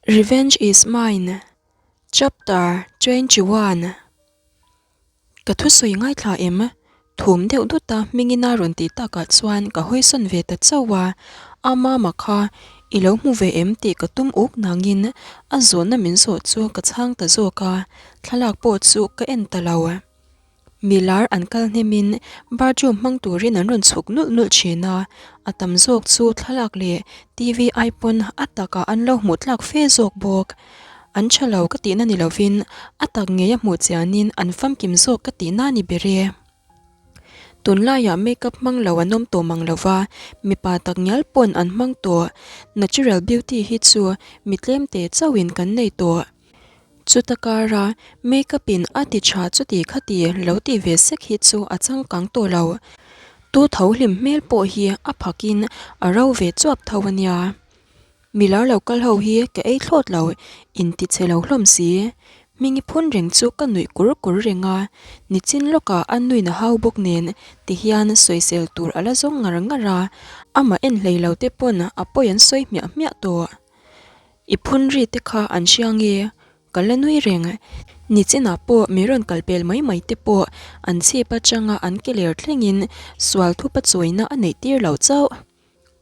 Revenge is mine Chapter 21 Ka thusawi ngaithla em? Thum deuh dut a hmingin a rawn tih takah chuan ka hawisawn ve ta chauh a, a mama kha i lo hmu ve em tih ka tum uk nangin a zawhna min zawh chu ka chhang ta zawk a, thlalak pawh chu ka en ta lo. Milar an kal hnemin bathroom hmang turin an rawn chhuk nulh nulh thin a, a tam zawk chu thlalak leh TV ai pawn a takah an lo hmuh tlak fe zawk bawk. An tha lo ka tihna ni lovin a tak ngei a hmuh chianin an famkim zawk ka tihna ni ber e. Tunlaiah makeup hmang lo an awm tawh mang lova, mipa tak ngial pawn an hmang tawh. Natural beauty hi chu mi tlemte chauhin kan nei tawh. Chuta kara makeup in a ti tha chuti khati lo tih ve sek hi chu a changkang tawh lo. Tu tho hlim hmel pawh hi a phak in a ro ve chuap tho a nia. Milar lo kal ho hi ka ei thlawt lo in ti chhe lo hlawm si. Hmingi phun reng chu ka nuih kur kur reng a, nichin lawkah a nuin a hau bawk nen ti hian sawisel tur a la zawng ngar ngar a, amah en hlei lo te pawn a pawi an sawi hmiah hmiah tawh. I phun ri te kha an hria nge? Ka la nui reng. Nichinah pawh mi rawn kal pel mai mai te pawh an chhip atanga an ke ler thlengin sual thupa chawina a neih tir lo chauh.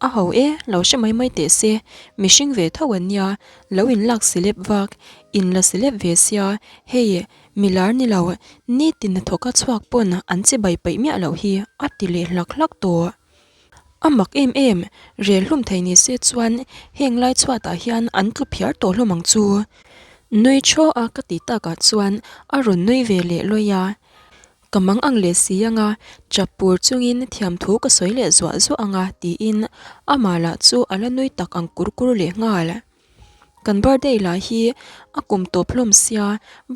A ho e, lo hre mai mai teh se, mihring ve tho an nia, lo in lak silep vak, in la silep ve sia, hei milar ni lo, nitin hnathawka chhuak pawn an chibai peih miah loh hi a ti leh hlak hlak tawh. A mak em em, rel hlum thei ni se chuan heng lai chhuatah hian an tlu phiar tawh hlawm ang chu. Nui thaw a ka ti takah chuan a rawn nui ve leh lawi a. Ka mang ang leh si anga, chap pur chungin thiamthu ka sawi leh zuah zuah anga tiin amah lah chu a la nui tak ang kur kur leh nghal. Kan birthday lah hi a kum tawp hlawm sia,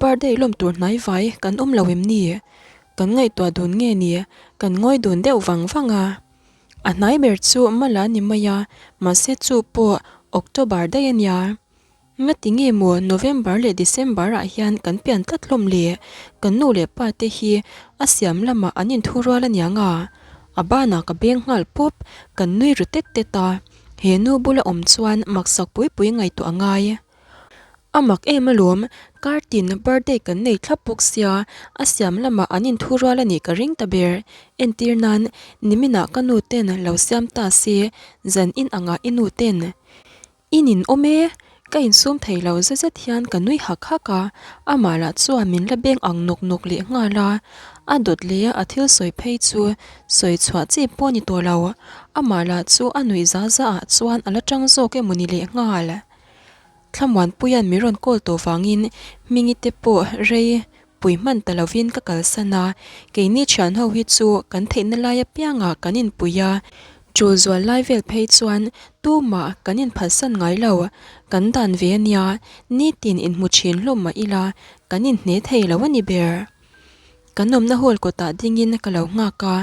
birthday lawm tur hnai vai kan awm lo em ni? Kan ngaihtuah dun nge ni? Kan ngawi dun deuh vang vang a. A hnai ber chu Mala ni mai a, mahse chu pawh October daih a nia. Ngati nge maw November leh December ah hian kan pian tlat hlawm le? Kan nu leh pa te hi a siam lamah an inthurual a niang a. A banah ka beng nghal pawp, kan nui ru tet tet a. He nu bula awm chuan maksak pui pui ngaihtuah a ngai. A mak em alawm, kar tin birthday kan nei thlap bawk sia, a siam lamah an inthu rual a nih ka ring ta ber. Entir nan, niminah ka nu ten lo siam ta se, zan in angah i nu ten. I nin awm e, ka insum thei lo zet zet hian ka nui hak hak a, amah lah chuan min la beng ang nawk nawk leh nghal a, a dawt leh a thil sawi phei chu sawi chhuah chi pawh a ni tawh lo, amah lah chu a nuih za za ah chuan a la tang zawk emaw ni leh nghal. Thlamuanpuia'n min rawn call tawh vangin Hmingi te pawh rei pui hman ta lovin ka kalsan a, keini thian ho hi chu kan theihna lai apiangah kan inpui a, tul zual lai vel phei chuan tumah kan inphalsan ngai lo, kan dan ve a nia, nitin inhmu thin hlawm mah ila kan inhne thei lo a ni ber. Kan awmna hall kawtah dingin ka lo nghak a,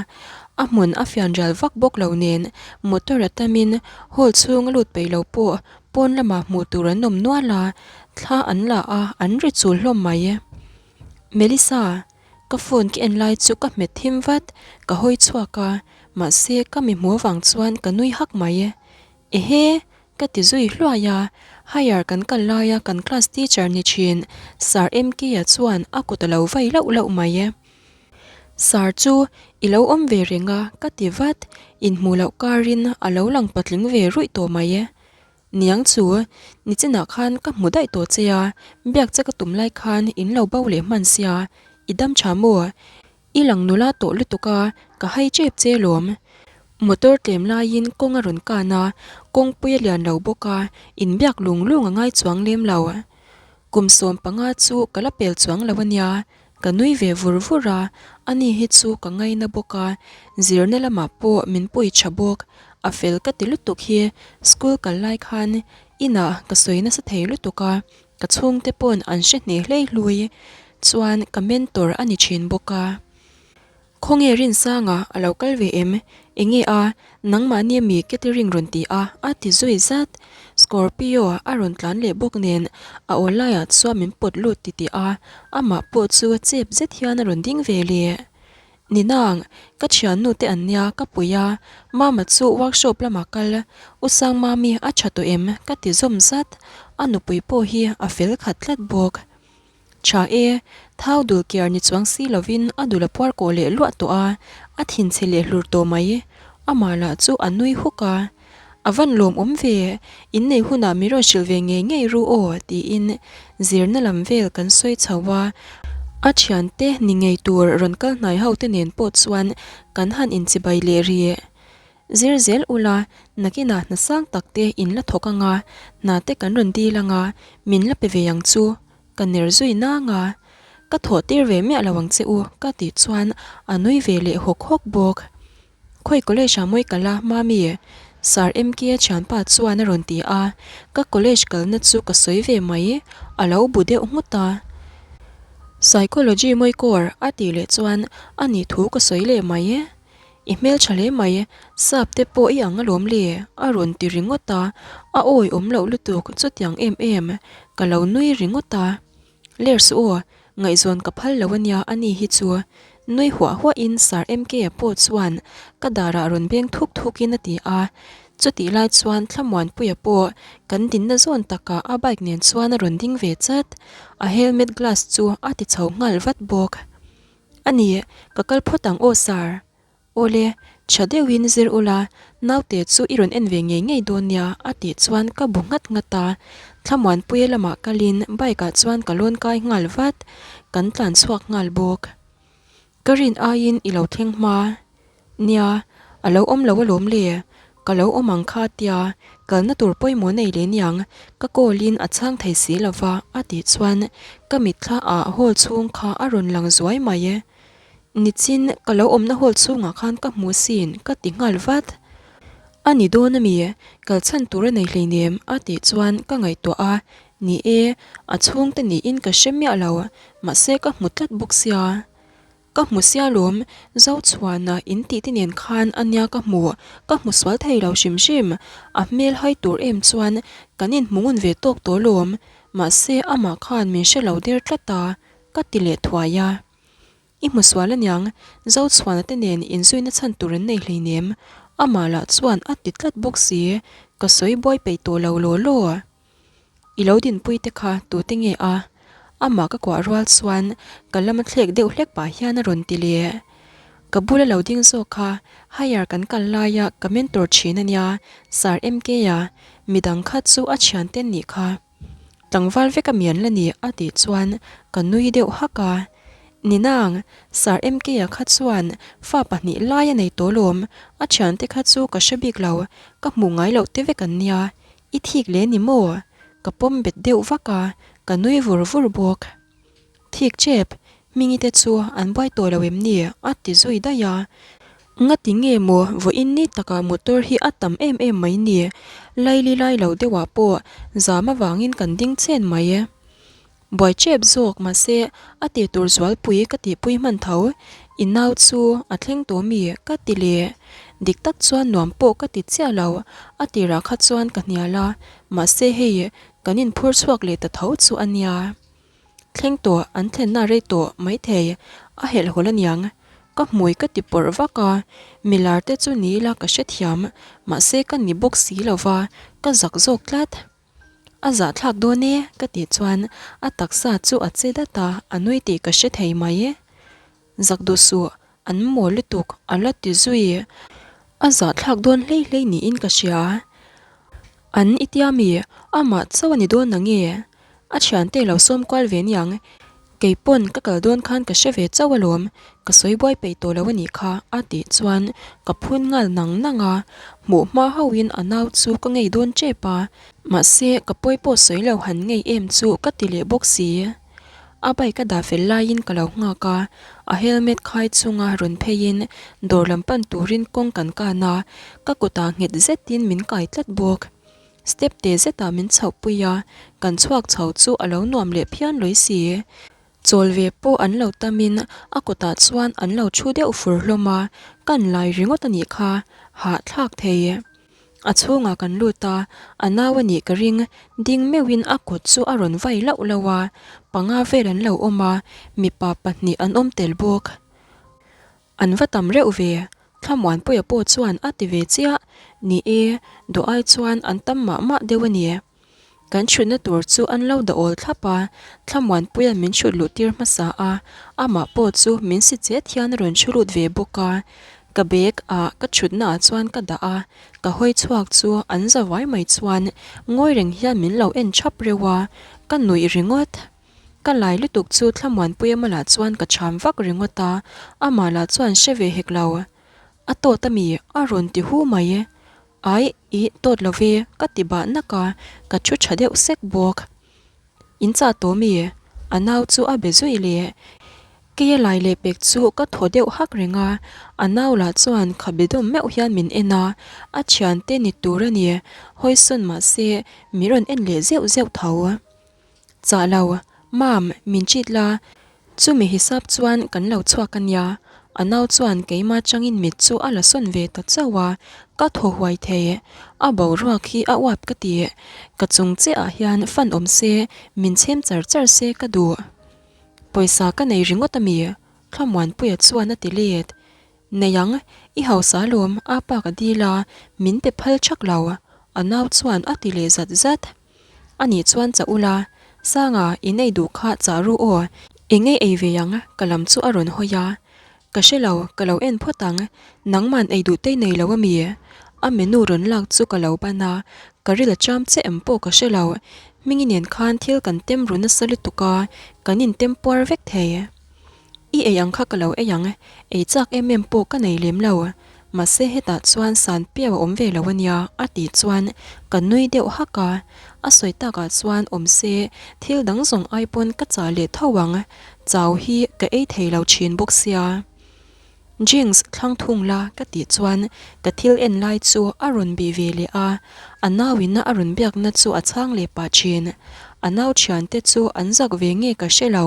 a hmun a fianrial vak bawk lo nen motor a tamin hall chhung a lut peih lo pawh pawn lamah hmuh tur an awm nual a, thla an la a, an ri chul hlawm mai. Melissa, ka phone ka en lai chu ka hmet thim vat, ka hawi chhuak a, mahse ka mi hmuh avang chuan ka nui hak mai. Ehe! Ka ti zui hluai a, higher kan kal laia kan class teacher ni thin Sir MK-a chuan a kut a lo vai lauh lauh mai. Sir chu i lo awm ve reng a ka ti vat, inhmuh loh karin a lo lang patling ve ruih tawh mai. Niang chu, nichinah khan ka hmu daih tawh che a, biak che ka tum lai khan in lo bo leh hman sia, i dam tha maw? I lang nula tawh lutuk a, ka hai chep che lawm. Motor tlem laiin kawng a rawn kan a, kawngpui a lian lo bawk a, inbiak lung lung a ngai chuang lem lo. Kum 15 chu ka la pel chuang lo a nia, ka nui ve vur vur a, ani hi chu ka ngaina bawk a, zirna lamah pawh min pui tha bawk, a fel ka ti lutuk hi school kal lai khan inah ka sawi nasa thei lutuk a, Ka chhungte pawn an hre hneh hlei hlui chuan ka mentor a ni thin bawk a. Khawnge Rinsanga a lo kal ve em? Enge a? Nangmahni ami catering rawn ti a? A ti zui zat. Scorpio a rawn tlan leh bawk nen a aw laiah chuan min pawt lut ti tih a, amah pawh chu chep zet hian a rawn ding ve leh. Ninang, ka thiannu te an nia ka pui a, Mama chu workshop lamah kal, U Sangmami a tha tawh em? ka ti zawm zat. A nupui pawh hi a fel khat tlat bawk. Tha e, thau dul kiar ni chuang si lovin a dul a puar kawh leh luah tawh a, a thinchhe leh hlur tawh mai. Amah lah chu a nui huk a. A van lawmawm ve, innei hunah min rawn hrilh ve ngei ngei ru aw tiin zirna lam vel kan sawi chho a. A thiante ni ngei tur rawn kal hnai ho te nen pawh chuan kan han inchibai leh rih. Zir zel ula, nakinah hna sang tak te in la thawk anga, hna te kan rawn dil anga, min la pe ve ang chu, ka ner zui nang a. Ka thawh tir ve miah lo ang che u, ka tih chuan a nui ve leh hawk hawk bawk. Khawi college ah mawi kal a, Mami? Sir MK a thianpa chuan a rawn ti a, ka college kalna chu ka sawi ve mai, a lo bu deuh nghut a. Psychology mawi kawr a tih leh chuan a nih thu ka sawi leh mai. I hmeltha hle mai, sap te pawh i ang alawm le, a rawn ti ringawt a, a awi awm loh lutuk chutiang em em, ka lo nui ringawt a. Ler suh aw, ngaihzawn ka phal lo ania a ni hi chu. Nui huah huahin Sir MK-a pawh chuan ka darah rawn beng thuk thukin a ti a, chutih lai chuan Thlamuanpuia pawh kan dinna zawn takah a bike nen chuan a rawn ding ve chat, a helmet glass chu a ti chho nghal vat bawk. A ni, ka kal phawt ang aw Sir. Awle, tha deuhin zir ula, naute chu i rawn en ve ngei ngei dawn nia a tih chuan ka bu nghat nghat a. Thlamuanpuia lamah kalin bike ah chuan ka lawn kai nghal vat, kan tlan chhuak nghal bawk. Ka rin aiin i lo thleng hma. Nia, a lo awm lo alawm le, ka lo awm ang kha tia kalna tur pawimawh nei leh niang, ka call in a chhang thei si lo va a tih chuan ka mitthla ah hall chhung kha a rawn lang zuai mai e. Nichin ka lo awmna hall chhungah khan ka hmu sin ka ti nghal vat. A ni dawn ami, kal chhan tur a nei hleinem a tih chuan ka ngaihtuah a, ni e, a chhungte niin ka hre miah lo, mahse ka hmu tlat bawk sia. Ka hmu sia lawm, Zochhuana in tih te nen khan a nia ka hmu, ka hmu sual thei lo hrim hrim, a hmel hai tur em chuan kan inhmu ngun ve tawk tawh lawm, mahse amah khan min hre lo der tlat a, ka ti leh thuai a. I hmu sual aniang, Zochhuana te nen inzuina chhan tur an nei hleinem, amah lah chuan a ti tlat bawk si, ka sawi buai peih tawh lo law law. I lo dinpui te kha tute nge a? Amah ka kuah rual chuan ka lama thlek deuh hlek pah hian a rawn ti leh. Ka bula lo ding zawk kha higher kan kal laia ka mentor thin a nia, Sir MK-a, midang kha chu a thiante an nih kha. Tlangval vek a mian la ni a tih chuan ka nui deuh hak a. Ninang, Sir MK-a kha chuan fa pahnih lai a nei tawh lawm, a thiante kha chu ka hre bik lo, ka hmuh ngai loh te vek an nia, I thik leh ni maw? Ka pawm bet deuh vak a, ka nui vur vur bawk. Thik chep, Hmingi te chu an buai tawh lo em ni? a ti zui daih a. Ngati nge maw vawiin ni takah motor hi a tam em em mai ni? Laili lai lo deuhah pawh zam avangin kan ding chen mai. Buai chep zawk mahse a ti tur zualpui ka tihpui hman tho, i nau chu a thleng tawh mi ka ti leh. Dik tak chuan nuam pawh ka ti chiah lo, a tirah kha chuan ka hnial a, mahse hei kan inphur chhuak leh ta tho chu a nia. Thleng tawh an thlenna rei tawh maithei a helhhawlh aniang, ka hmui ka ti pawrh vak a, milar te chu ni ila ka hrethiam, mahse ka ni bawk si lova ka zak zawk tlat. A zahthlak dawn e ka tih chuan a taksa chu a che dat a, a nui tih ka hre thei mai e. Zak duh suh, an maw lutuk a la ti zui. A zahthlak dawn hlei hlei niin ka hria. An i tia mi, amah chauh a ni dawn nange? A thiante lo sawm kual ve niang. Kei pawn ka kal dawn khan ka hre ve chauh alawm, ka sawi buai peih tawh lo a nih kha a tih chuan ka phun nghal nang nang a, hmuh hma hauhin a nau chu ka ngei dawn tep a, mahse ka pawi pawh sawi lo han ngei em chu ka ti leh bawk si. A bike a dah fel laiin ka lo nghak a, a helmet khai chunga rawn pheiin dawr lam pan turin kawng kan kan a, ka kutah nghet zetin min kai tlat bawk. Step te zetah min chhoh pui a, kan chhuak chho chu a lo nuam leh phian lawi si. Chawl ve pawh an lo tamin a kawtah chuan an lo thu deuh fur hlawm a, kan lai ringawt a nih kha, hahthlak thei. A chhungah kan lut a, a nau a nih ka ring, ding meuhin a kut chu a rawn vai lauh lauh a, panga vel an lo awm a, mipa pahnih an awm tel bawk. An va tam reuh ve, Thlamuanpuia pawh chuan a ti ve chiah. Ni e, duh ai chuan an tam mah mah deuh a ni. Kan chhutna tur chu an lo dah awl thlap a, Thlamuanpuia'n min chhut luh tir hmasa a, amah pawh chu min si chet hian a rawn chhu lut ve bawk a. Ka bag ah ka chhutna ah chuan ka dah a, ka hawi chhuak chu an za vai mai chuan ngawi reng hian min lo en thap reuh a, ka nuih ringawt. Ka lai lutuk chu Thlamuanpuia malah chuan ka cham vak ringawt a, amah lah chuan hre ve hek lo. A tawt ami? A rawn ti hu mai. Ai, ih, tawt lo ve, ka ti bah nak a, ka thu tha deuh sek bawk. In chah tawh mi? A nau chu a be zui leh. Keia lai leh pek chu ka thaw deuh hak reng a, a nau lah chuan kha be dawm meuh hian min en a, a thiante ni tur a ni, hawisawn mah se min rawn en leh zeuh zeuh tho. Chah lo, Mam, min cheat la, chumi hisap chuan kan lo chhuak a nia. A nau chuan keimah changin mit chu a la sawn ve ta chauh a, ka thaw huai thei. A boruak hi a uap ka ti. Ka chung che ah hian fan awm se, min chhem char char se ka duh. Pawisa ka nei ringawt a mi? Thlamuanpuia chuan a ti let. Nei ang, i hausa alawm, a pa ka dil a, min pe phal thak lo. A nau chuan a ti leh zat zat. A nih chuan chah ula, Sanga, in ei duh kha chah ru aw, eng ei ei ve ang, ka lam chu a rawn hawi a. Ka hre lo, ka lo en phawt ang, nangman ei duh tei nei lo a mi? A menu rawn lak chu ka lo ban a, ka ril a cham che em pawh ka hre lo, Hmingi nen khan thil kan tem ru nasa lutuk a, kan intem puar vek thei. I ei ang kha ka lo ei ang, ei chak em em pawh ka nei lem lo. Mahse hetah chuan san piau a awm ve lo a nia a tih chuan ka nui deuh hak a. A sawi takah chuan awm se thil dang zawng ai pawn ka chah leh tho ang, chau hi ka ei thei lo thin bawk sia. Jinx thlang thung la ka tih chuan ka thil en lai chu a rawn bih ve leh a, a nauina a rawn biakna chu a chhang leh pah thin. A nau thiante chu an zak ve nge ka hre lo,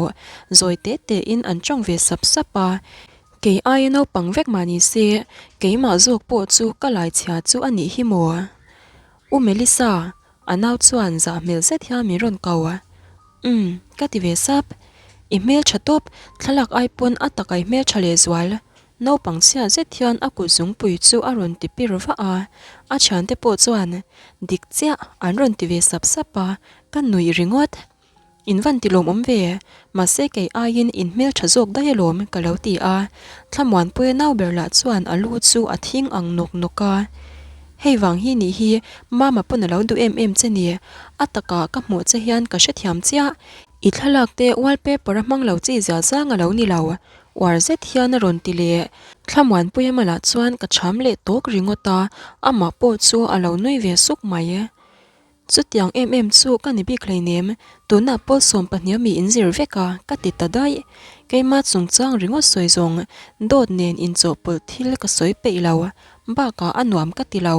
zawi te te in an tawng ve sap sap a. Kei aia naupang vek mah ni se, keimah zawk pawh chu ka lai chhia chu a nih hi maw? U Melissa, A nau chuan zah hmel zet hian min rawn ko a. Umm, ka ti ve sap. I hmel tha tawp, thlalak ai pawn a tak ai hmel tha leh zual. Naupang chhia zet hian a kut zungpui chu a rawn ti pir vah a. A thiante pawh chuan, Dik chiah, an rawn ti ve sap sap a, ka nuih ringawt. In van ti lawmawm ve, mahse kei aiin in hmel tha zawk daih alawm ka lo ti a. Thlamuanpuia nau ber lah chuan a lu chu a thing ang nawk nawk a. Hei vang hi nih hi Mama pawn a lo duh em em che ni, a takah ka hmuh che hian ka hrethiam chiah. I thlalak te wallpaper a hmang lo chi zia zang a lo ni lo, uar zet hian a rawn ti leh. Thlamuanpuia malah chuan ka cham leh tawk ringawt a, amah pawh chu a lo nui ve suk mai. Chutiang em em chu ka ni bik hleinem, tunah pawl 12 mi in zir vek a, ka ti ta daih. Keima chungchang ringawt sawi zawng, dawt nen inchawhpawlh thil ka sawi peih lo, bakah a nuam ka ti lo.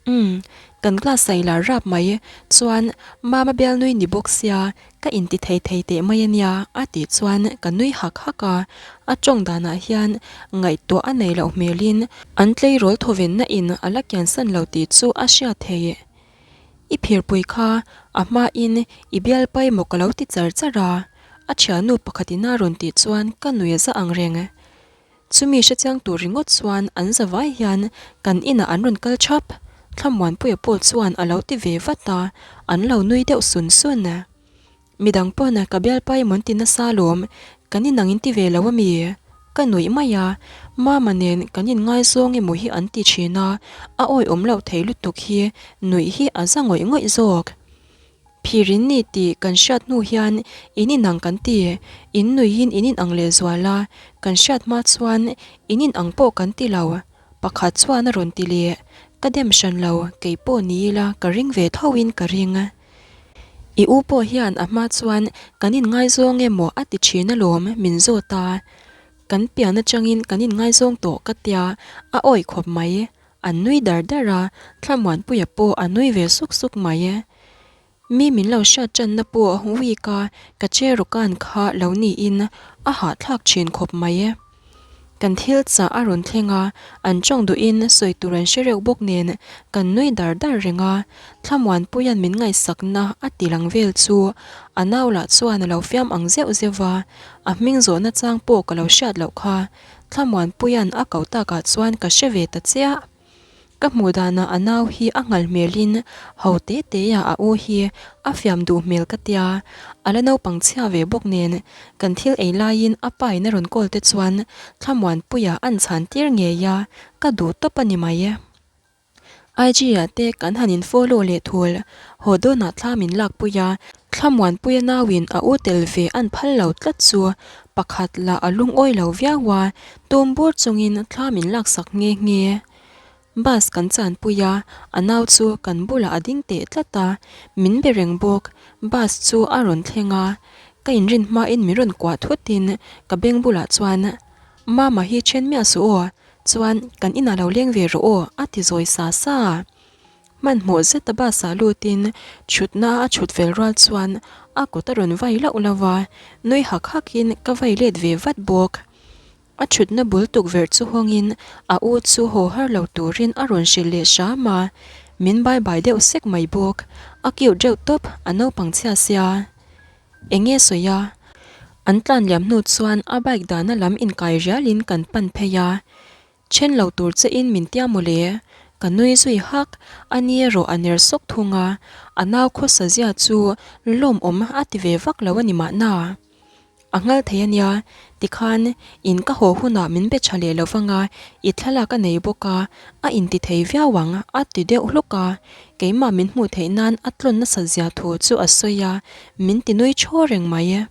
Umm, kan class a i lar rap mai, chuan Mama bialnui ni bawk sia, ka inti thei thei teh mai a nia, a tih chuan ka nui hak hak a. A tawng danah hian ngaihtuah a nei loh hmelin an tleirawl thawvenna in a la kiansan lo tih chu a hriat theih. I phirpui kha a hmain i bialpai maw ka lo ti char char a, a thiannu pakhatin a rawn tih chuan ka nui a za ang reng. Chumi hrechiang tur ringawt chuan an za vai hian kan inah an rawn kal thap. Thlamuanpuia pawh chuan a lo ti ve vat a, an lo nui deuh sun sun. Midang pawn ka bialpa emaw an ti nasa alawm, kan inang in ti ve lo ami? Ka nuih mai a, Mama nen kan inngaizawng emaw hi an ti thin a, a awihawm loh thei lutuk hi nuih hi a za ngawih ngawih zawk. Phir in ni tih kan hriat hnu hian in inang kan ti, in nuihin in inang lehzual a, kan hriat hma chuan in inang pawh kan ti lo. Pakhat chuan a rawn ti leh, ka dem hran lo, keipawh ni ila ka ring ve tho in ka ring. I u pawh hian a hma chuan kan inngaizawng emaw a ti thin alawm min zawt a, kan pian atangin kan inngaizawng tawh ka tia a awih khawp mai, an nui dar dar a, Thlamuanpuia pawh a nui ve suk suk mai. Mi min lo hriat tanna pawh week a ka che rawkan kha lo niin a hahthlak thin khawp mai. Kan thil chah a rawn thleng a, an tawng duhin sawi tur an hre reuh bawk nen kan nui dar dar reng a, Thlamuanpuia'n min ngaihsakna a ti lang vel chu a nau lah chuan a lo fiam ang zeuh zeuh va, a hming zawhna chang pawh ka lo hriat loh kha Thlamuanpuia'n a ko takah chuan ka hre ve ta chiah. Ka hmuh danah a nau hi a nghal hmelin ho te teah a u hi a fiam duh hmel ka tia, a la naupang chhia ve bawk nen kan thil ei laiin a pa in a rawn call te chuan Thlamuanpuia an chhan tir ngei a, ka duh tawp a ni mai. IG ah te kan han in follow leh thul, haw dawnah thla min lakpui a, Thlamuanpuia nauin a u tel ve an phal lo tlat chu pakhat lah a lungawi lo viau a, tum bur chungin thla min laksak nghe nghe. Bus kan chanpui a, a nau chu kan bulah a ding teh tlat a, min be reng bawk, bus chu a rawn thleng a, ka inrin hmain min rawn kuah thutin ka beng bulah chuan, Mama hi then miah suh aw, chuan kan inah lo leng ve rawh aw a ti zawi sa sa. Hmanhmawh zeta bus ah lutin thutna a thut fel rual chuan a kut a rawn vai lauh lauh a, nui hak hakin ka vai let ve vat bawk. A thutna bul tukverh chu hawngin a u chu haw har lo turin a rawn hrilh leh hram a, min bai bai deuh sek mai bawk. A cute reuh tawp, a naupang chhia sia. Eng nge sawi a? An tlan liam hnu chuan a bike dahna lam inkai rialin kan pan phei a. Then lo tur che in min tia mawle. Ka nui zui hak, a ni erawh a ner sawk thung a, a nau khawsa zia chu lawmawm a ti ve vak lo a ni mahna. A nghal thei a nia, tikhan in ka haw hunah min be tha leh lo vang a, i thlalak a nei bawk a, a inti thei viau ang a ti deuh hluk a, keimah min hmuh theih nan a tlawn nasat zia thu chu a sawi a, min ti nui thaw reng mai.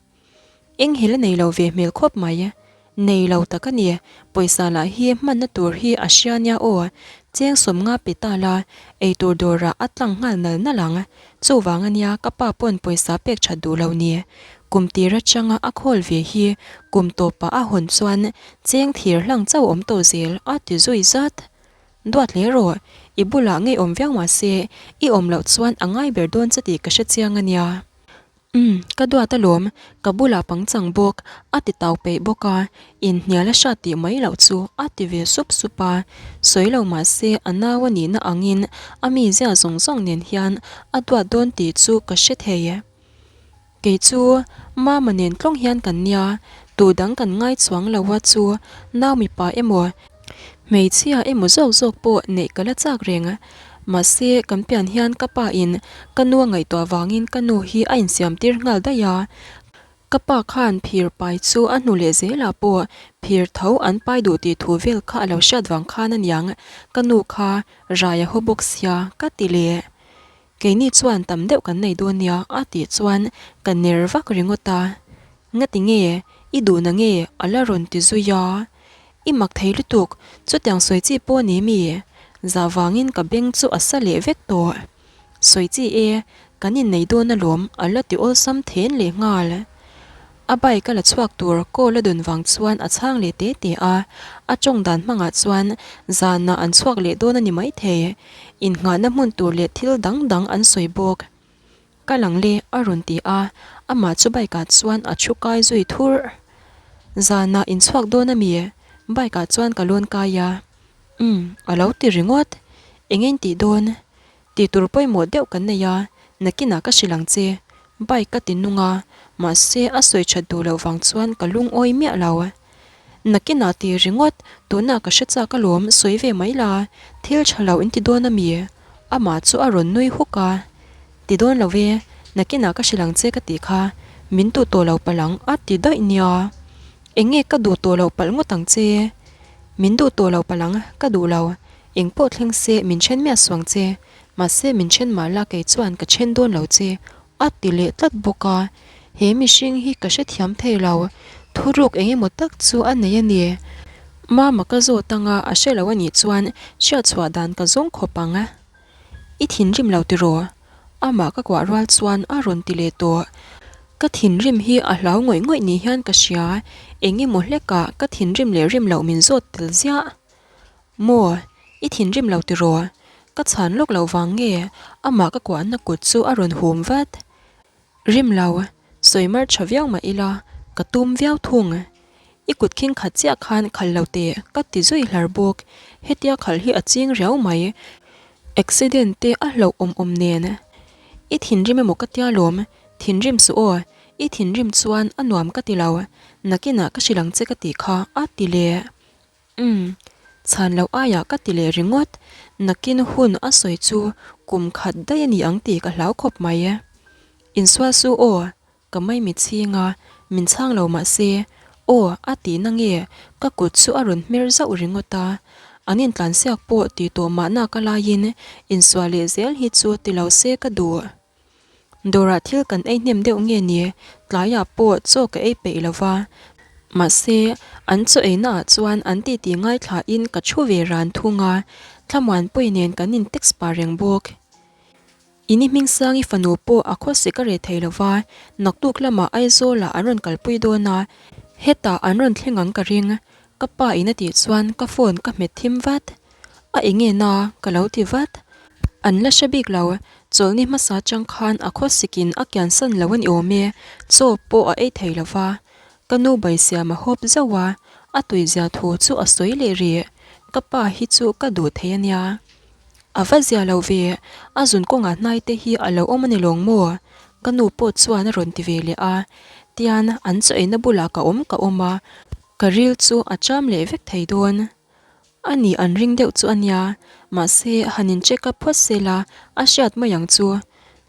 Eng hel a nei lo ve hmel khawp mai. Nei lo tak a ni, pawisa lah hi hmanna tur hi a hria nia aw, cheng sawmnga pe ta la, eitur dawrah a tlang nghal nal nal ang. Chuvang a nia ka pa pawn pawisa pek that duh lo ni. Kum tir atanga a khawl ve hi kum tawpah a hawn chuan cheng thir hlang chauh awm tawh zel a ti zui zat. Duat hle rawh, i bulah ngei awm viau mahse i awm loh chuan a ngai ber dawn che tih ka hre chiang a nia. Umm, ka duat alawm, ka bulah pangchang bawk, a ti tau peih bawk a, inhnial a hrat tih mai loh chu a ti ve sup sup a. Sawi lo mah se a nau a nihna angin a mizia zawng zawng nen hian a duat dawn tih chu ka hre thei. Kei chu Mama nen tlawng hian kan nia, tu dang kan ngai chuang lo a chu nau mipa emaw, Hmeichhia emaw zawk zawk pawh neih ka la chak reng. Mahse, kan pian hian ka pa in ka nu a ngaihtuah vangin ka nu hi a insiam tir nghal daih a. Ka pa khan phir pai chu a hnu leh zelah pawh phir tho an pai duh tih thu vel kha a lo hriat vang khan aniang ka nu kha rai a haw bawk sia ka ti leh. Keini chuan tam deuh kan nei dawn nia a tih chuan ka ner vak ringawt a. Ngati nge? I duhna nge? A la rawn ti zui a. I mak thei lutuk, chutiang sawi chi pawh ni mi? Zah vangin ka beng chu a sa leh vek tawh. Sawi chi e, kan innei dawn alawm a la ti awlsam then leh nghal. A bike a la chhuak tur call a dawn vang chuan a chhang leh te te a, a tawng dan hmangah chuan zanah an chhuak leh dawn a ni maithei. Innghahna hmun tur leh thil dang dang an sawi bawk. Ka lang le a rawn ti a, amah chu bike ah chuan a thu kai zui thurh. Zanah in chhuak dawn a mi? Bike ah chuan ka lawn kai a. Umm, a lo ti ringawt. Eng in tih dawn? Tih tur pawimawh deuh kan nei a, nakinah ka hrilh ang che. Bike ka ti nung a, mahse a sawi that duh loh vang chuan ka lungawi miah lo. Nakinah ti ringawt, tunah ka hre chak alawm, sawi ve mai la, thil tha lo in ti dawn a mi? Amah chu a rawn nui huk a, Ti dawn lo e, nakinah ka hrilh ang che ka tih kha, min duh tawh lo palh ang a ti daih nia. Eng nge ka duh tawh loh palh ngawt ang che? Min duh tawh lo palh ang, ka duh lo. Eng pawh thleng se min then miah suang che, mahse min then mah la kei chuan ka then dawn lo che A ti leh tlat bawk a, he mihring hi ka hrethiam thei lo, thuruk eng emaw tak chu a nei a ni. Mama ka zawt anga a hre lo a nih chuan hriatchhuah dan ka zawng khawp ang. I thinrim lo tiraw? Amah ka kuah rual chuan a rawn ti leh tawh. Ka thinrim hi a hlau ngawih ngawih ni hian ka hria, eng emaw hlekah ka thinrim leh rim loh min zawt tel ziah. Maw, i thinrim lo tiraw? Ka chhan lawk loh vang nge amah ka kuahna kut chu a rawn hum vat. Rim lo, sawi mar tha viau mah ila, ka tum viau thung. I kut khing khat chiah khan khal lo teh ka ti zui hlar bawk. Hetia khal hi a ching riau mai. Accident te a hlauh awm awm nen. I thinrim emaw ka tia lawm, thinrim suh aw, i thinrim chuan a nuam ka ti lo. Nakinah ka hrilh ang che ka tih kha a ti leh. Umm, chhan loh aiah ka ti leh ringawt. Nakin hun a sawi chu kum khat daih a ni ang tih ka hlau khawp mai. Insual su aw, ka maimi chhing a, min chhang lo mah se, aw a tih na nge ka kut chu a rawn hmer zauh ringawt a. An intlansiak pawh tih tawh mahna ka laiin insual leh zel hi chu ti lo se ka duh. Dawrah thil kan ei hnem deuh nge ni, tlaiah pawh chaw ka ei peih lo va. Mahse, an chaw einaah chuan an titi ngaithlain ka thu ve ran thung a, Thlamuanpuii nen kan in text pah reng bawk. Ini Hmingsangi fanu pawh a khawsik a reh thei lo va, naktuk lamah Aizawlah an rawn kalpui dawn a, hetah an rawn thleng ang ka ring, ka pa in a tih chuan ka phone ka hmet thim vat. A enge na ka lo ti vat. An la hre bik lo, chawlhni hmasa chang khan a khawsikin a kiansan lo a ni awm e, chaw pawh a ei thei lo va. Ka nu Baisiam a hawp zauh a, a tuizia thu chu a sawi leh rih. Ka pa hi chu ka duh thei a nia. A va zia lo ve, a zun kawngah hnai te hi a lo awm a ni lawng maw? Ka nu pawh chuan a rawn ti ve leh a. Tian an chaw eina bulah ka awm ka awm a, ka ril chu a cham leh vek thei dawn. A ni an ring deuh chu a nia, mahse han in check up phawt se la a hriat mai ang chu.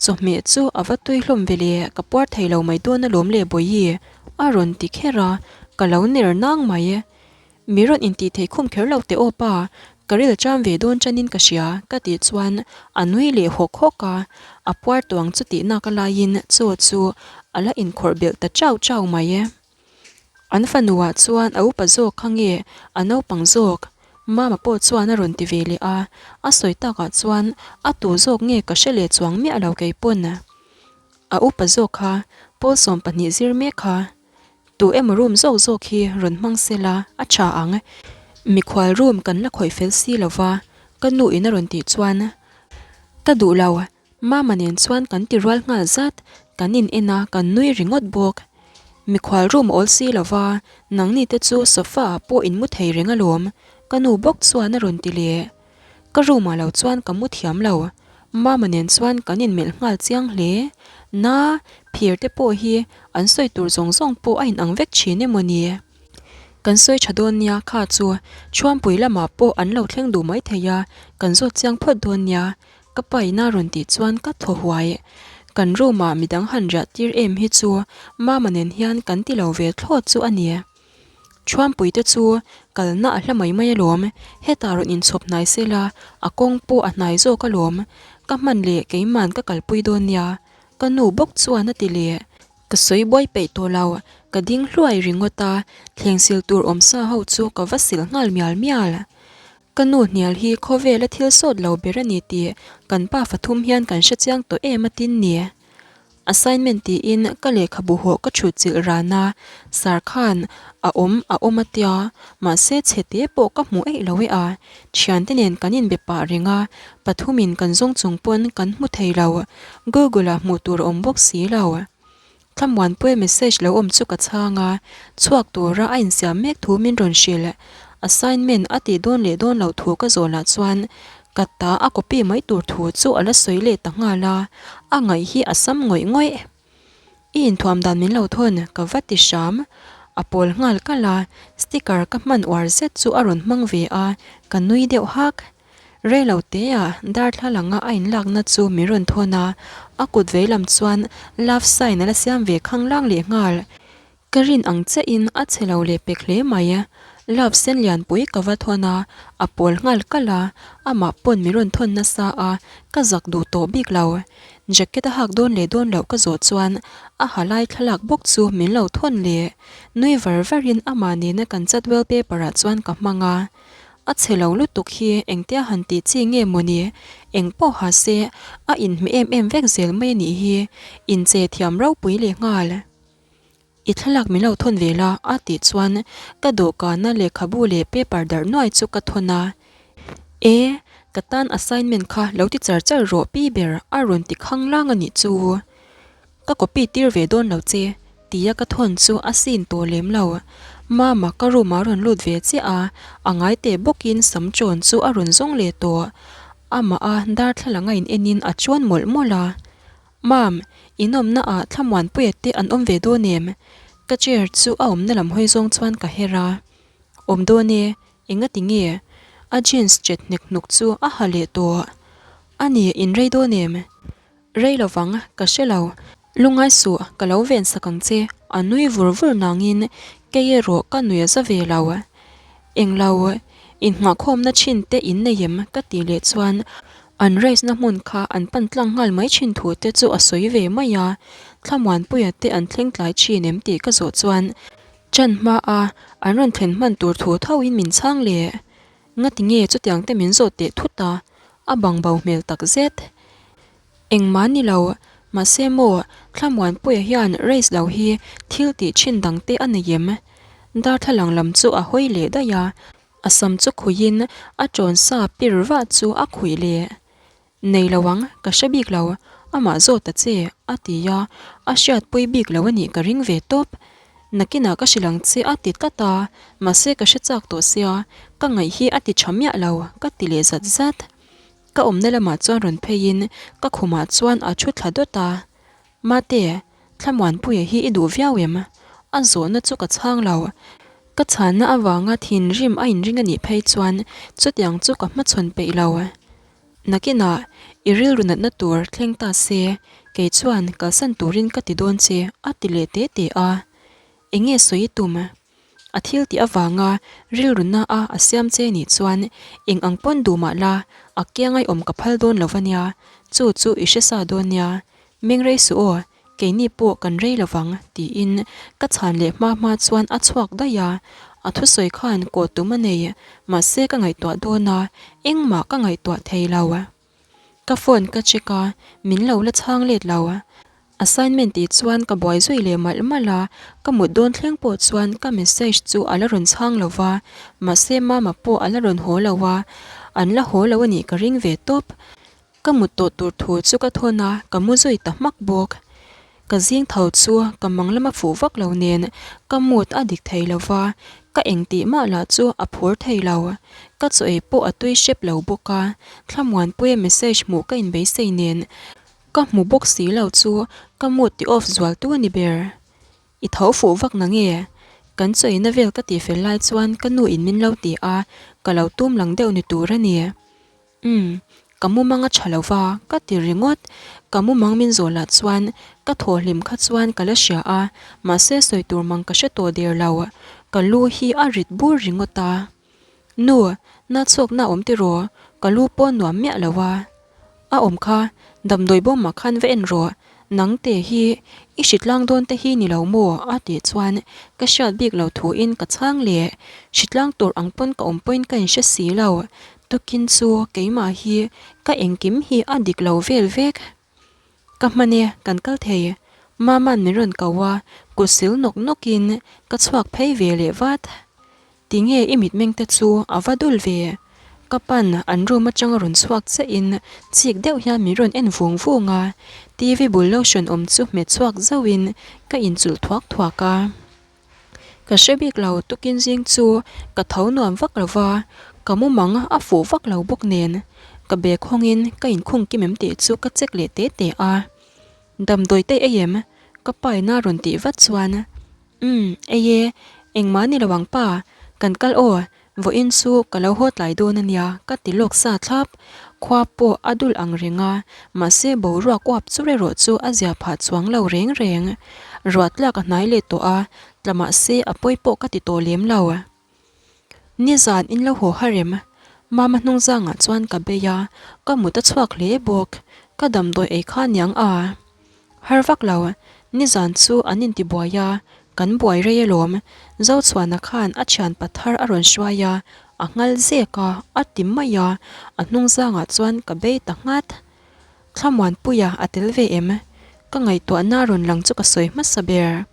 Chawhmeh chu a va tui hlawm ve le, ka puar thei lo mai dawn alawm le Bawihi a rawn ti kher a, ka lo ner nang mai. Mi rawn intih theih khum kher lo teh aw pa, ka ril cham ve dawn chanin ka hria ka tih chuan a nui leh hawk hawk a, a puar tuang chu tih nak a laiin chaw chu a la inkhawrh belh ta chau chau mai. An fanuah chuan a upa zawk kha nge a naupang zawk? Mama pawh chuan a rawn ti ve leh a, a sawi takah chuan a tu zawk nge ka hre leh chuang miah lo kei pawn. A upa zawk kha Paul 12 zir mek kha tu emaw room zawk zawk hi rawn hmang se la a tha ang. Mikhual room kan la khawih fel si lo va, ka nu in a rawn tih chuan ka duh lo. Mama nen chuan kan ti rual nghal zat, kan in en a, kan nui ringawt bawk. Mikhual room awl si lo va, nangni te chu sofa ah pawh in mu thei reng alawm, ka nu bawk chuan a rawn ti leh. Ka room ah lo chuan ka mu thiam lo, Mama nen chuan kan in melh nghal chiang hle. Na, phir te pawh hi an sawi tur zawng zawng pawh a in ang vek thin emaw ni? Kan sawi tha dawn nia kha chu Chhuampui lamah pawh an lo thleng duh maithei a, kan zawt chiang phawt dawn nia. Ka pa ina rawn tih chuan ka thaw huai. Kan room ah midang han riah tir em hi chu Mama nen hian kan ti lo ve thlawt chu a ni. Thuampui te chu kalna a hla mai mai alawm, hetah rawn inchhawp hnai se la, a kawng pawh a hnai zawk alawm. Ka hman leh keiman ka kalpui dawn nia, ka nu bawk chuan a ti leh. Ka sawi buai peih tawh lo, ka ding hluai ringawt a, thleng sil tur awmsa ho chu ka va sil nghal mial mial. Ka nu hnial hi khawvela thil sawt lo ber a ni tih kan pa fathum hian kan hre chiang tawh em a tin ni. Assignment tiin ka lehkhabu hawh ka chhut chilh ran a, sir khan a awm a awm a tia, mahse chhe te pawh ka hmu eih lo e a. Thiante nen kan inbe pah reng a, pathumin kan zawng chung pawn kan hmu thei lo, Google ah hmuh tur a awm bawk si lo. Thlamuanpuia message lo awm chu ka chhang a, chhuak tura a insiam mek thu min rawn hrilh. Assignment a tih dawn leh dawn loh thu ka zawh lah chuan ka ta a copy mai tur thu chu a la sawi leh ta nghal a, a ngaih hi a sam ngawih ngawih. I inthuam dan min lo thawn ka va ti hram. A pawl nghal kalh a, sticker ka hman uar zet chu a rawn hmang ve a, ka nui deuh hak. Reilo teah darthlalanga a inlakna chu min rawn thawn a, a kut veilam chuan love sign a la siam ve khanglang leh nghal. Ka rin ang chiahin a chhe lo leh pek hle mai. Love sen lianpui ka va thawn a, a pawl nghal kalh a, amah pawn min rawn thawn nasa a, ka zak duh tawh bik lo. Jacket a hak dawn leh dawn loh ka zawh chuan a ha lai thlalak bawk chu min lo thawn leh. Nui var varin amah nena kan chat wallpaper ah chuan ka hmang a. A chhe lo lutuk hi engtia han tih chi nge maw ni? Eng pawh ha se, a inhmeh em em vek zel mai a nih hi, inche thiam ropui leh nghal. I thlalak min lo thawn ve la a tih chuan ka dawhkana lehkhabu leh paper darh nuai chu ka thawn a. E, ka tan assignment kha lo ti char char rawh pi ber a rawn ti khanglang a nih chu. Ka copy tir ve dawn lo che, tia ka thawn chu a sin tawh lem lo. Mama ka room ah rawn lut ve chiah a, a ngai teh bawkin sam chawn chu a rawn zawng leh tawh. Amah a darthlalang a in en in a chuan mawlh mawlh a. Mam, in awmna ah Thlamuanpuia te an awm ve dawn em? Ka chair chu a awmna lam hawi zawng chuan ka her a. Awm dawn e, Engati nge? A jeans chet hnek hnuk chu a ha leh tawh. A ni, in rei dawn em? Rei lovang, ka hre lo. Lungai suh, ka lo ven sak ang che, a nui vur vur nangin kei erawh ka nui a za ve lo. Englo, inngahkhawmna thin te in nei em? ka tih leh chuan an race na hmun kha an pan tlang nghal mai thin thu te chu a sawi ve mai a, Thlamuanpuia te an thleng tlai thin em tih ka zawh chuan Chan hma a an rawn thlen hman tur thu tho in min chhang leh. Ngati nge chutiang te min zawh teh thut a, a bang bo hmel tak zet. Engmah ni lo, mahse maw Thlamuanpuia hian race lo hi thil tih thin dang te a nei em? Darthlalang lam chu a hawi leh daih a, a sam chu khuihin a ṭawn sa pir vah chu a khuih leh. Nei lo ang, ka hre bik lo, amah zawt ta che, a ti a, a hriatpui bik lo a nih ka ring ve tawp. Nakinah ka hrilh ang che a ti tlat a, mahse ka hre chak tawh sia, ka ngaih hi a ti tha miah lo, ka ti leh zat zat. Ka awmna lamah chuan rawn pheiin ka khumah chuan a thu thla dawt a, Mate, Thlamuanpuia hi i duh viau em? A zawhna chu ka chhang lo. Ka chhanna avanga thinrim a inring a nih phei chuan chutiang chu ka hmachhawn peih lo. Nakinah i rilru natna tur thleng ta se, kei chuan kalsan turin ka ti dawn che, a ti leh te te a. Enge sawi i tum? A thil tih avanga rilru na a a siam che nih chuan eng ang pawn duh mah la, a kiangai awm ka phal dawn lo va nia, chu chu i hre sa dawn nia. Meng rei suh aw, keini pawh kan rei lo vang, tiin ka chhan leh hma hma chuan a chhuak daih a. A thusawi khan kawh tum a nei, mahse ka ngaihtuah dawn a, engmah ka ngaihtuah thei lo. Ka phone ka check a, min lo la chhang let lo. Assignment tih chuan ka buai zui leh malh malh a, ka mut dawn thleng pawh chuan ka message chu a la rawn chhang lo va, mahse mama pawh a la rawn haw lo a, an la haw lo a nih ka ring ve tawp. Ka mut tawh tur thu chu ka thawn a, ka mu zui ta hmak bawk. Ka zing tho chu ka mang lama fuh vak lo nen ka mood a dik thei lo va, ka engtih mah lah chu a phur thei lo. Ka chaw ei pawh a tui hrep lo bawk a, Thlamuanpuia message hmuh ka inbeisei nen ka hmu bawk si lo chu ka mood ti off zual tu a ni ber. I tho fuh vak na nge? Kan chaw eina vel ka tihfel lai chuan ka nu in min lo ti a, ka lo tum lang deuh ni tur a ni. Umm, ka mumang a tha lo va, ka ti ringawt. Ka mumang min zawh lah chuan ka thawhhlim kha chuan ka la hria a, mahse sawi tur mang ka hre tawh der lo. Ka lu hi a rit bur ringawt a. Nu, na chhuakna a awm tiraw? Ka lu pawh nuam miah lo a. A awm kha, damdawi bawmah khan va en rawh, nangte hi i hritlang dawn te hi ni lo maw? a tih chuan ka hriat bik lo thuin ka chhang leh. Hritlang tur ang pawn ka awm pawhin ka inhre si lo, tukin chu keimah hi ka engkim hi a dik lo vel vek. Ka hman e, kan kal thei. Mama'n min rawn ko a, kut sil nawk nawkin ka chhuak phei ve leh vat. Tinge i mitmeng te chu a va dul ve? Ka pan an room atanga rawn chhuak chiah in chik deuh hian min rawn en vung vung a, TV bul lotion awm chu hmet chhuak zauh in ka inchulh thuak thuak a. Ka hre bik lo tukin zing chu ka tho nuam vak lo va, ka mumang a fuh vak lo bawk nen ka bag hawng in ka inkhung kim em tih chu ka check leh te te a. Damdawi te ei em? Ka pa in a rawn tih vat chuan. Umm, ei e, engmah ni lo ang pa, kan kal aw, vawiin chu ka lo haw tlai dawn a nia ka ti lawk sa thlap. Khua pawh a dul ang reng a, mahse boruak uap chu erawh chu a zia phah chuang lo reng reng. Ruah tlak a hnai leh tawh a, tla mahse a pawi pawh ka ti tawh lem lo. Nizan in lo haw har em? Mama hnung zangah chuan ka bei a, ka mut a chhuak hle bawk. Ka damdawi ei kha niang a har vak lo. Nizan chu an intibuai a, kan buai rei alawm. Zochhuana khan a thian pathar a rawn hruai a, a nghal zek a, a ti mai a, a hnung zangah chuan ka bei ta nghat. Thlamuanpuia a tel ve em? Ka ngaihtuahna rawn lang chu ka sawi hmasa ber.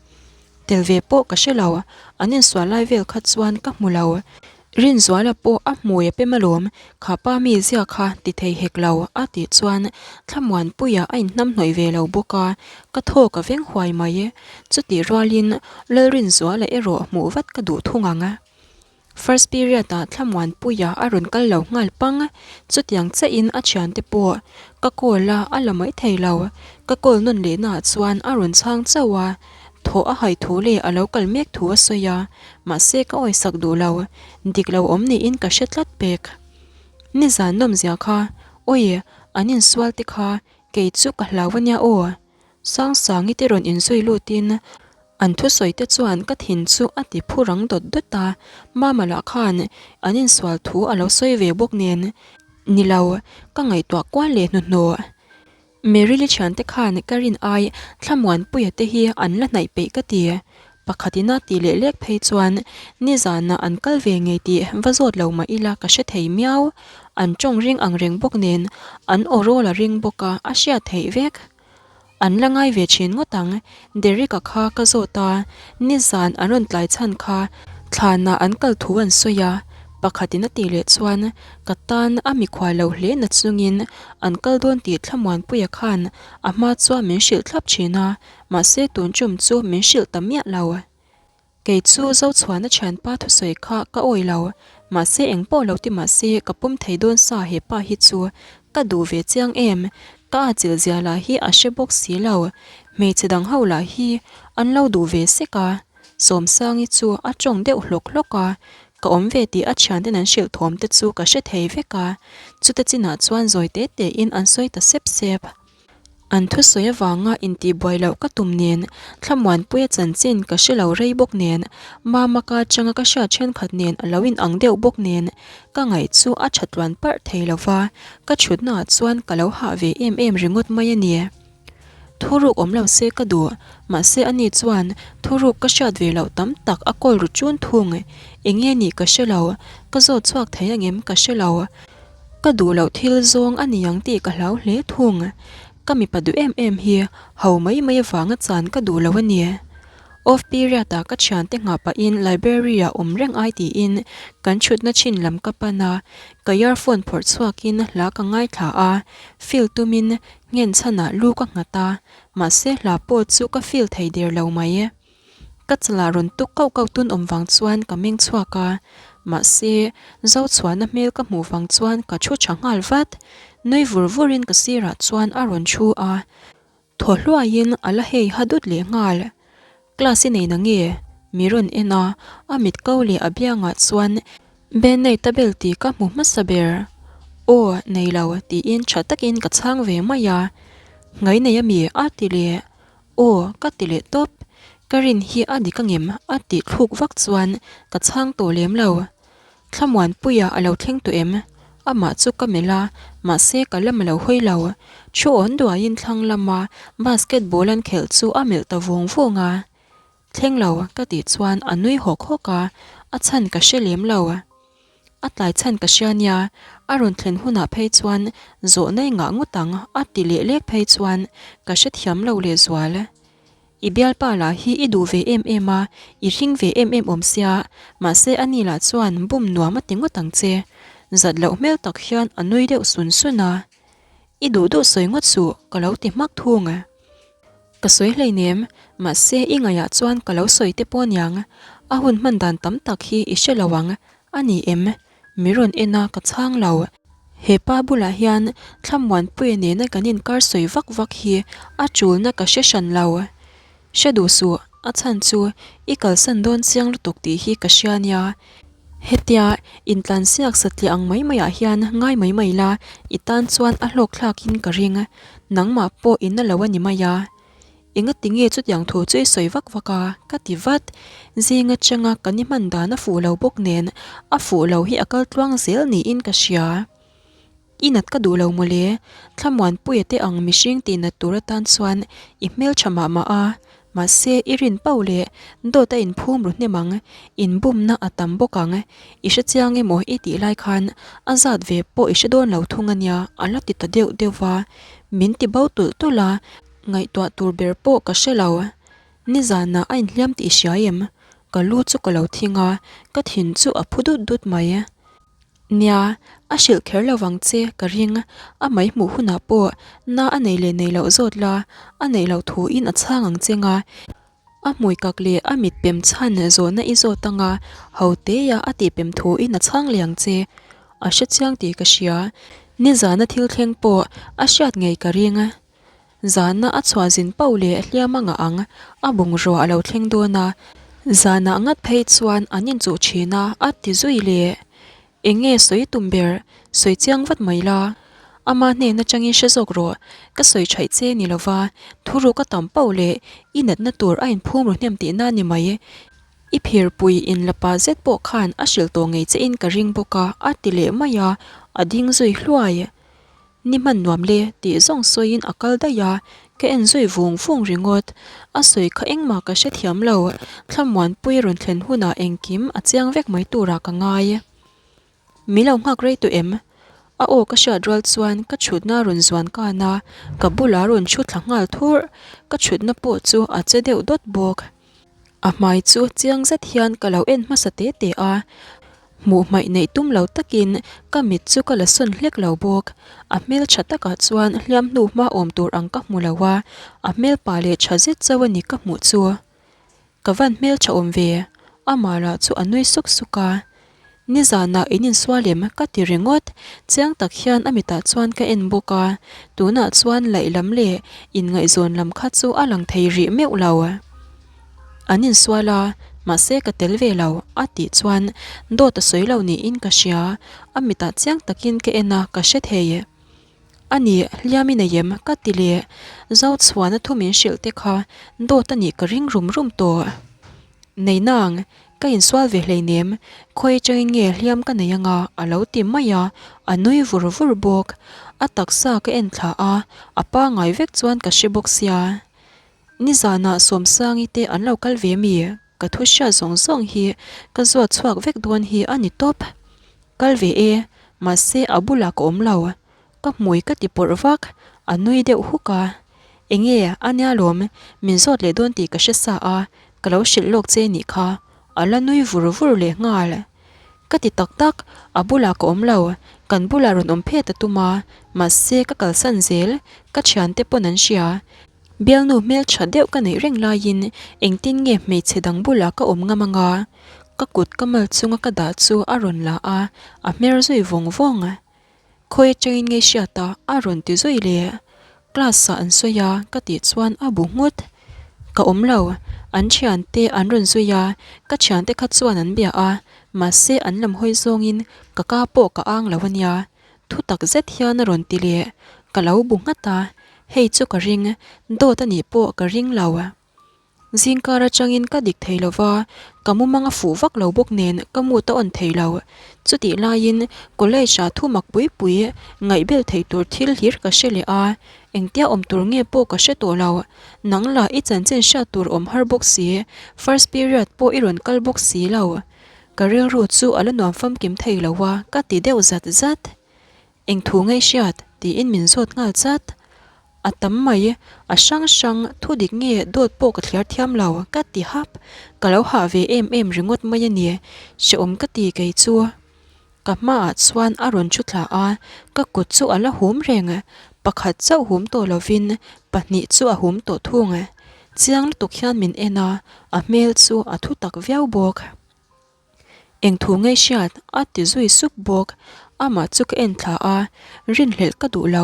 Tel ve pawh ka hre lo, an insual lai vel kha chuan ka hmu lo. Rinzuala pawh a hmui a pem alawm, kha pa mi zia kha ti thei hek lo a tih chuan Thlamuanpuia a inhnamhnawih ve lo bawk a, ka thaw ka veng huai mai. Chutih rualin Lalrinzuala erawh hmuh vat ka duh thung ang. First period ah Thlamuanpuia a rawn kal lo nghal pang, chutiang chiahin a thiante pawh ka call a, a la mai thei lo. Ka call nawn lehna ah chuan a rawn chhang chauh a, thawh a hai thu leh a lo kal mek thu a sawi a, mahse ka awisak duh lo, dik lo awm niin ka hre tlat pek. Nizan nawmzia kha, awi, an insual te kha kei chu ka hlau a nia aw. Sangsangi te rawn inzui lutin an thusawi te chuan ka thin chu a ti phu rang dawt dawt a, Mama lah khan an insual thu a lo sawi ve bawk nen, ni lo, ka ngaihtuah kual leh hnuhnawh. Merily thiante khan ka rin ai Thlamuanpuia te hi an la hnaih peih ka ti. Pakhatin a tih leh lek phei chuan nizanah an kal ve ngei tih va zawt lo mah ila ka hre thei miau. An tawng ring ang reng bawk nen an aw rawl a ring bawk a, a hriat theih vek. An la ngai ve thin ngawt ang. Derek-a kha ka zawt a, nizan an rawn tlai chhan kha thlanah an kal thu an sawi a, pakhatin a tih leh chuan ka tan a mikhual lo hle na chungin an kal dawn tih Thlamuanpuia khan a hma chuan min hrilh thlap thin a, mahse tun tum chu min hrilh ta miah lo. Kei chu Zochhuana thianpa thusawi kha ka awi lo, mahse eng pawh lo ti mahse ka pawm thei dawn sa he pa hi chu ka duh ve chiang em, ka a chilh zia lah hi a hre bawk si lo, hmeichhe dang ho lah hi an lo duh ve sek a, Sawmsangi chu a tawng deuh hlawk hlawk a, ka awm ve tih a thianten an hrilh thawm te chu ka hre thei vek a, chuta chinah chuan zawi te te in an sawi ta sep sep. An thusawi avanga intihbuai loh ka tum nen, Thlamuanpuia chanchin ka hre lo rei bawk nen, Mama ka atanga ka hriat thenkhat nen a lo inang deuh bawk nen, ka ngaih chu a tha tluan parh thei lo va, ka thutnaah chuan ka lo hah ve em em ringawt mai a ni. Thuruk awm lo se ka duh, mahse ani chuan thuruk ka hriat ve loh tam tak a kawl ru chun thung. Eng nge nih ka hre lo, ka zawt chhuak thei angem ka hre lo. Ka duh loh thil zawng a ni ang tih ka hlau hle thung. Ka mipa duh em em hi ho mai mai avanga chan ka duh lo a ni. Off period ah ka thiante nghah pahin library ah awm reng ai tiin kan thutna chin lam ka pan a, ka earphone phawrh chhuakin hla ka ngaithla a, feel tumin nghen chhanah lu ka nghat a, mahse hla pawh chu ka feel thei der lo mai. Ka chalah rawn tuk kauh kauh tun awm vang chuan ka meng chhuak a, mahse Zochhuana hmel ka hmuh vang chuan ka thu tha nghal vat. Nui vur vurin ka sirah chuan a rawn thu a, thaw hluaiin a la hei ha dut leh nghal. Class i nei na nge? Mi rawn en a, a mit ko leh a biangah chuan Band-aid a bel tih ka hmu hmasa ber. Aw, nei lo tiin tha takin ka chhang ve mai a. Ngai nei ami? a ti leh. Aw, ka ti leh tawp. Ka rin hi a dik angem? a tih thluk vak chuan ka chhang tawh lem lo. Thlamuanpuia a lo thleng tawh em? Amah chu ka melh a, mahse ka lam a lo hawi lo. Thu awn duaiin thlang lama basketball an khelh chu a melh ta vawng vawng a. Thleng lo, ka tih chuan a nui hawk hawk a, a chhan ka hre lem lo. A tlai chhan ka hria nia, a rawn thlen hunah phei chuan zawhna i ngah ngawt ang a ti leh lek phei chuan ka hrethiam lo lehzual. I bialpa lah hi i duh ve em em a, i hring ve em em awm sia, mahse ani lah chuan bum nuam a ti ngawt ang che. Zat loh hmel tak hian a nui deuh sun sun a. I duh duh sawi ngawt suh ka lo ti hmak thung. Ka sawi hleinem, mahse i ngaihah chuan ka lo sawi te pawh aniang, a hun hman dan tam tak hi i hre lo ang, a ni em? Mi rawn en a ka chhang lo. He pa bulah hian Thlamuanpuia nena kan inkar sawi vak vak hi a tulna ka hre hran lo. Hre duh suh, a chhan chu i kalsan dawn chiang lutuk tih hi ka hria nia. Hetia intlansiak satliah ang mai maiah hian ngai mai mai la, i tan chuan a hlawk thlakin ka ring. Nangmah pawh i na lo a ni mai a. Engati nge chutiang thu chu i sawi vak vak a? ka ti vat. Zing atanga kan i hman dan a fuh lo bawk nen a fuh lo hi a kal tluang zel niin ka hria. I nat ka duh lo mawle, Thlamuanpuia te ang mihring tih nat tur atan chuan i hmeltha mah mah a, mahse i rin pauh leh dawt a inphum ru hnem ang, inbumna a tam bawk ang, i hre chiang emaw i tih lai khan a zat ve pawh i hre dawn lo thung a nia a la ti ta deuh deuh va, min ti bo tulh tulh a, ngaihtuah tur ber pawh ka hre lo. Nizanah a inhliam tih i hria em? Ka lu chu ka lo thing a, ka thin chu a phu dut dut mai. Nia, a hrilh kher lo vang che ka ring, a mai hmuh hunah pawh na a nei leh nei loh zawt la, a neih loh thuin a chhang ang che nga, a hmui kak leh a mit pem chhan zawhna i zawt anga ho teia a tih pem thuin a chhang leh ang che. A hre chiang tih ka hria, nizana thil thleng pawh a hriat ngei ka ring. Zana a chhuah zin pauh leh hliam a ngah ang, a bungrua a lo thleng dawn a, zanah ngat phei chuan an inchuh thin a, a ti zui leh. Eng nge sawi tum ber? Sawi chiang vat mai la. Ama hnen atangin hre zawk rawh. Ka sawi thaih che ni lova, thuruk a tam pauh leh i natna tur a inphum ru hnem tihna ni mai. I phirpui inlapa zet pawh khan a hrilh tawh ngei che in ka ring bawk a, a ti leh mai a, a ding zui hluai. Ni hman nuam le tih zawng sawiin a kal daih a, ka en zui vung vung ringawt. A sawi kha engmah ka hrethiam lo, Thlamuanpui rawn thlen hunah engkim a chiang vek mai turah ka ngai. Mi lo nghak rei tawh em? A aw ka hriat rual chuan ka chhutna rawn zuan kan a, ka bulah rawn thu thla nghal thurh. Ka chhutna pawh chu a che deuh dawt bawk. A hmai chu chiang zet hian ka lo en hmasa te te a, hmuh hmaih neih tum lo takin ka mit chu ka la sawn hlek lo bawk. A hmel tha takah chuan hliam hnu hma awm tur ang ka hmu lo a, a hmel pa leh tha zet chauh a ni ka hmuh chu. Ka van hmel tha awm ve, amah lah chu a nui suk suk a. Nizanah in insual em? ka ti ringawt. Chiang tak hian a mitah chuan ka en bawk a, tunah chuan laih lam leh inngaihzawn lam kha chu a lang thei rih meuh lo. An insual a, mahse ka tel ve lo, a tih chuan dawt a sawi lo niin ka hria. A mitah chiang takin ka en a, ka hre thei. A nih, hliam i nei em? ka ti leh. Zochhuana thu min hrilh te kha dawt a nih ka ring rum rum tawh. Nei nang, ka insual ve hleinem, khawi atangin nge hliam ka nei anga a lo ti mai a, a nui vur vur bawk. A taksa ka en thla a, a pangai vek chuan ka hre bawk sia. Nizanah Sawmsangi te an lo kal ve mi? Ka thu hriat zawng zawng hi ka zuat chhuak vek dawn hi a ni tawp. Kal ve e, mahse a bulah ka awm lo. Ka hmui ka ti pawrh vak, a nui deuh huk a. Enge, a nia lawm, min zawt leh dawn tih ka hre sa a, ka lo hrilh lawk che nih kha. A la nui vur vur leh nghal. Ka ti tak tak, a bulah ka awm lo, kan bulah rawn awm phet a tum a, mahse ka kalsan zel, ka thiante pawn an hria. Bialnu hmeltha deuh ka neih reng laiin engtin nge hmeichhe dang bulah ka awm ngam anga? Ka kut ka mal chunga ka dah chu a rawn la a, a hmer zui vawng vawng. Khawi atangin nge hriat a? a rawn ti zui leh. Class ah an sawi a ka tih chuan a bu nghut. Ka awm lo, an thiante an rawn zui a, ka thiante kha chuan an bia a, mahse an lam hawi zawngin ka ka pawh ka ang lo ania. Thu tak zet hian a rawn ti leh, ka lo bu nghat a, hei chu ka ring, dawt a nih pawh ka ring lo. Zingkar atangin ka dik thei lo va, ka mumang a fuh vak lo bawk nen ka mood a on thei lo. Chutih laiin college ah thu mak pui pui ngaihbel thei tur thil hlir ka hre leh a, engtia awm tur nge pawh ka hre tawh lo. Nang lah i chanchin hriat tur awm har bawk si, first period pawh i rawn kal bawk si lo. Ka rilru chu a la nuam famkim thei lo a, ka ti deuh zat zat. Eng thu ngei hriat? tiin min zawt nghal chat. A tam mai, a hrang hrang, thu dik nge dawt pawh ka thliar thiam lo, ka ti hap. Ka lo hah ve em em ringawt mai a ni, hrehawm ka ti kei chu. Ka hmaah chuan a rawn thu thla a, ka kut chu a la hum reng. Pakhat chauh hum tawh lovin pahnih chu a hum tawh thung. Chiang lutuk hian min en a, a hmel chu a thu tak viau bawk. Eng thu ngei hriat a ti zui sup bawk. Amah chu ka en thla a, rinhlelh ka duh lo.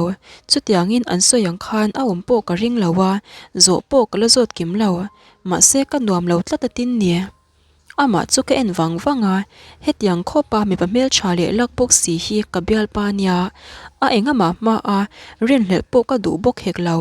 Chutiangin an sawi ang khan a awm pawh ka ring lo a, zawh pawh ka la zawt kim lo. Mahse ka nuam lo tlat a tin ni. Amah chu ka en vang vang a, hetiang khawpa mipa hmeltha leh lak bawk si hi ka bialpa nia. A engamah hma a, rinhlelh pawh ka duh bawk hek lo.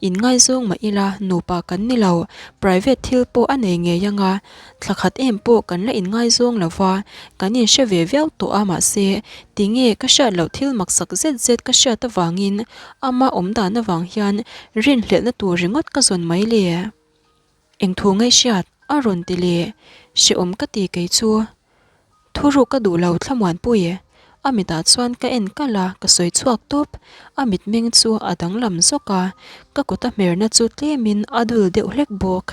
Inngaizawng mah ila nupa kan ni lo, private thil pawh a nei ngei ang a, Thla khat em pawh kan la inngaizawng lo va, kan inhre ve viau tawh a mahse tinge ka hriat loh thil maksak zet zet ka hriat avangin ama awm dan avang hian rinhlelhna tur ringawt ka zawn mai le. Eng thu ngei hriat a rawn ti leh hrehawm ka ti kei chu. Thuruk ka duh lo thlamuanpui a mitah chuan ka en kalh a ka sawi chhuak tawp a mitmeng chu a danglam zawk a ka kut a hmerna chu tlemin a dul deuh hlek bawk.